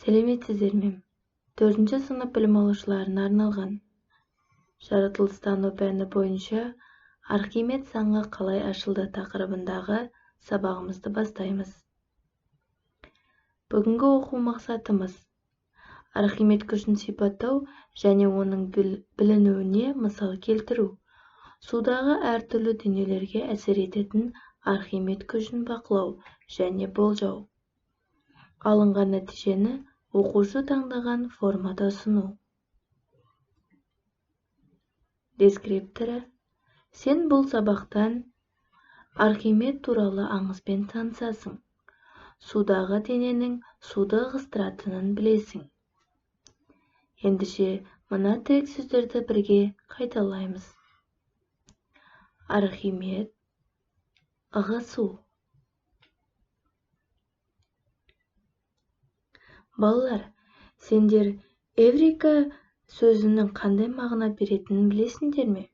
Сәлеметсіздер ме? 4-ші сынып білім алушыларына арналған жаратылыстану пәні бойынша Архимед заңы қалай ашылды тақырыбындағы сабағымызды бастаймыз. Бүгінгі оқу мақсатымыз Архимед күшін сипаттау және оның білінуіне мысал келтіру, судағы әртүрлі денелерге әсер ететін Архимед күшін бақылау және болжау. Алынған нәтижені оқушы таңдаған формада ұсыну. Дескрипторы: сен бұл сабақтан Архимед туралы аңызбен танысасың. Судағы дененің суды ығыстыратынын білесің. Ендеше мына тірек сөздерді бірге қайталаймыз. Архимед, ығысу. Балалар, сендер эврика сөзінің қандай мағына беретінін білесіңдер ме?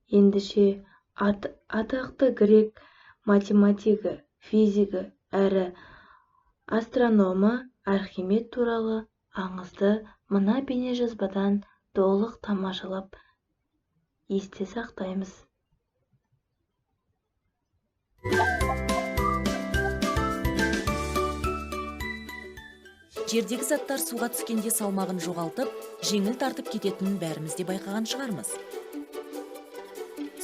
Ендеше атақты грек математигі, физигі әрі астрономы Архимед туралы аңызды мына бейнежазбадан толық тамашалап есте сақтаймыз. Жердегі заттар суға түскенде салмағын жоғалтып, жеңіл тартып кететінін бәріміз де байқаған шығармыз.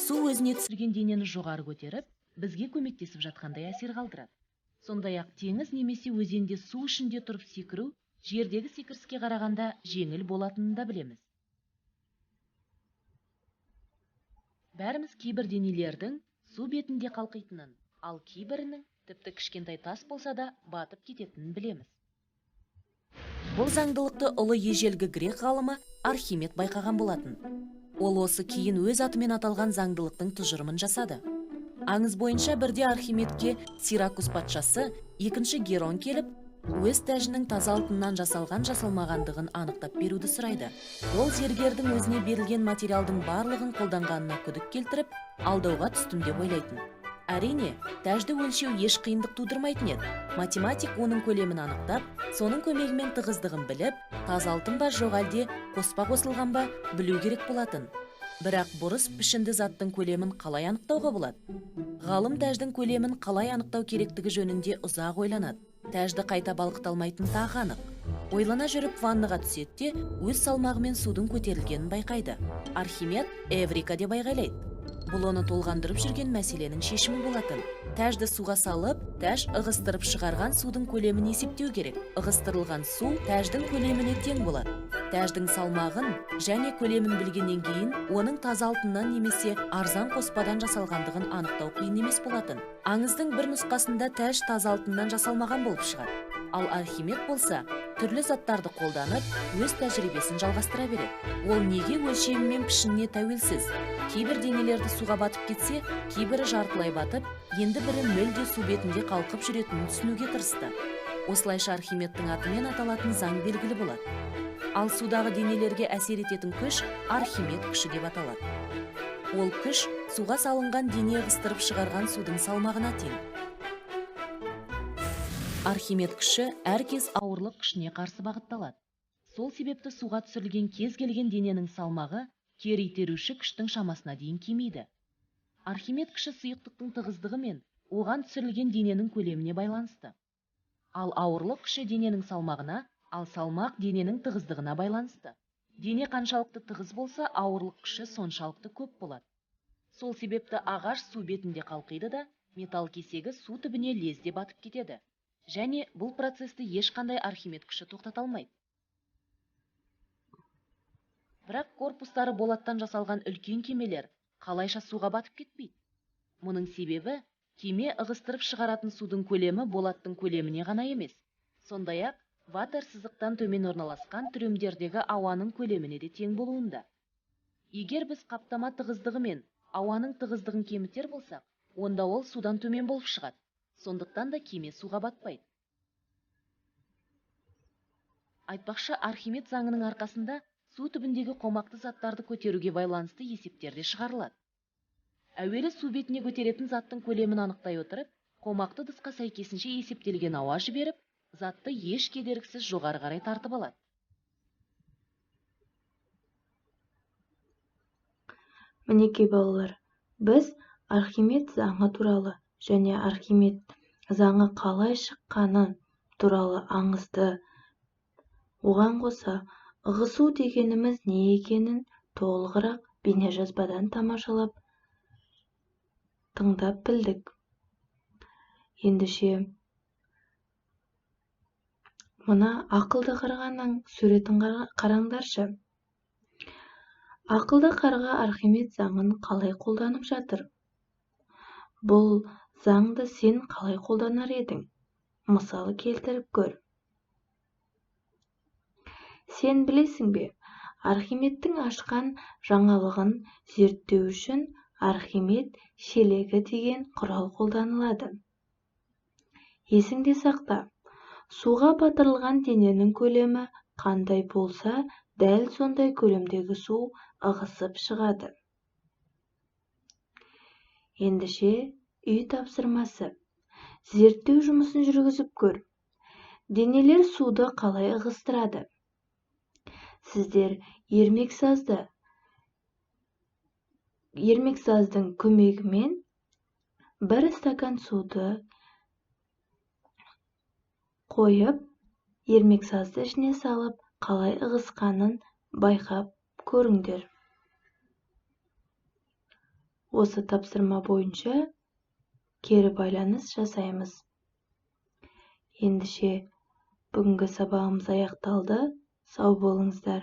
Су өзіне түсірген денені жоғары көтеріп, бізге көмектесіп жатқандай әсер қалдырады. Сондай-ақ теңіз немесе өзенде су ішінде тұрып секіру, жердегі секіріске қарағанда жеңіл болатынын да білеміз. Бәріміз кейбір денелердің су бетінде қалқитынын, ал кейбірінің тіпті кішкентай тас болса да батып кететінін білеміз. Бұл заңдылықты ұлы ежелгі грек ғалымы Архимед байқаған болатын. Ол осы кейін өз атымен аталған заңдылықтың тұжырымын жасады. Аңыз бойынша бірде Архимедке Сиракус патшасы екінші Герон келіп, өз тәжінің таза алтыннан жасалған жасалмағандығын анықтап беруді сұрайды. Ол зергердің өзіне берілген материалдың барлығын қолданғанына күдік келтіріп, алдауға түстім деп ойлайтын. Әрине, тәжді өлшеу еш қиындық тудырмайтын еді. Математик оның көлемін анықтап, соның көмегімен тығыздығын біліп, таза алтын ба жоқ әлде қоспа қосылған ба білу керек болатын. Бірақ бұрыс пішінді заттың көлемін қалай анықтауға болады? Ғалым тәждің көлемін қалай анықтау керектігі жөнінде ұзақ ойланады. Тәжді қайта балқыта алмайтын тағы анық. Ойлана жүріп ваннаға түседі де, өз салмағымен судың көтерілгенін байқайды. Архимед эврика деп айғайлайды. Бұл оны толғандырып жүрген мәселенің шешімі болатын. Тәжді суға салып, тәж ығыстырып шығарған судың көлемін есептеу керек. Ығыстырылған су тәждің көлеміне тең болады. Тәждің салмағын және көлемін білгеннен кейін, оның таза алтыннан немесе арзан қоспадан жасалғандығын анықтау қиын емес болатын. Аңыздың бір нұсқасында тәж таза алтыннан жасалмаған болып шығады. Ал Архимед болса, түрлі заттарды қолданып, өз тәжірибесін жалғастыра береді. Ол неге өлшемі мен пішініне тәуелсіз? Кейбір денелерді суға батып кетсе, кейбірі жартылай батып, енді бірі мүлде су бетінде қалқып жүретінін түсінуге тырысты. Осылайша Архимедтің атымен аталатын заң белгілі болады. Ал судағы денелерге әсер ететін күш Архимед күші деп аталады. Ол күш суға салынған дене ығыстырып шығарған судың салмағына тең. Архимед күші әркез ауырлық күшіне қарсы бағытталады. Сол себепті суға түсірілген кез келген дененің салмағы кері итеруші күштің шамасына дейін кемиді. Архимед күші сұйықтықтың тығыздығы мен оған түсірілген дененің көлеміне байланысты. Ал ауырлық күші дененің салмағына, ал салмақ дененің тығыздығына байланысты. Дене қаншалықты тығыз болса, ауырлық күші соншалықты көп болады. Сол себепті ағаш су бетінде қалқиды да, металл кесегі су түбіне лезде батып кетеді. Және бұл процесті ешқандай Архимед күші тоқтата алмайды. Бірақ корпустары болаттан жасалған үлкен кемелер қалайша суға батып кетпейді? Мұның себебі кеме ығыстырып шығаратын судың көлемі болаттың көлеміне ғана емес, сондай-ақ ватер сызықтан төмен орналасқан трюмдердегі ауаның көлеміне де тең болуында. Егер біз қаптама тығыздығы мен ауаның тығыздығын кемітер болсақ, онда ол судан төмен болып шығады. Сондықтан да кеме суға батпайды. Айтпақшы, Архимед заңының арқасында су түбіндегі қомақты заттарды көтеруге байланысты есептер де шығарылады. Әуелі су бетіне көтеретін заттың көлемін анықтай отырып, қомақты ыдысқа сәйкесінше есептелген ауа жіберіп, затты еш кедергісіз жоғары қарай тартып алады. Мінекей балалар, біз Архимед заңы туралы және Архимед заңы қалай шыққаны туралы аңызды, оған қоса ығысу дегеніміз не екенін толығырақ бейнежазбадан тамашалап, тыңдап білдік. Ендеше мына ақылды қарғаның суретін қараңдаршы. Ақылды қарға Архимед заңын қалай қолданып жатыр? Бұл заңды сен қалай қолданар едің? Мысалы келтіріп көр. Сен білесің бе, Архимедтің ашқан жаңалығын зерттеу үшін Архимед шелегі деген құрал қолданылады. Есіңде сақта, суға батырылған дененің көлемі қандай болса, дәл сондай көлемдегі су ығысып шығады. Ендеше үй тапсырмасы. Зерттеу жұмысын жүргізіп көр. Денелер суды қалай ығыстырады? Сіздер ермексаздың көмегімен бір стакан суды қойып, ермексазды ішіне салып, қалай ығысқанын байқап көріңдер. Осы тапсырма бойынша кері байланыс жасаймыз. Ендеше бүгінгі сабағымыз аяқталды. Сау болыңыздар.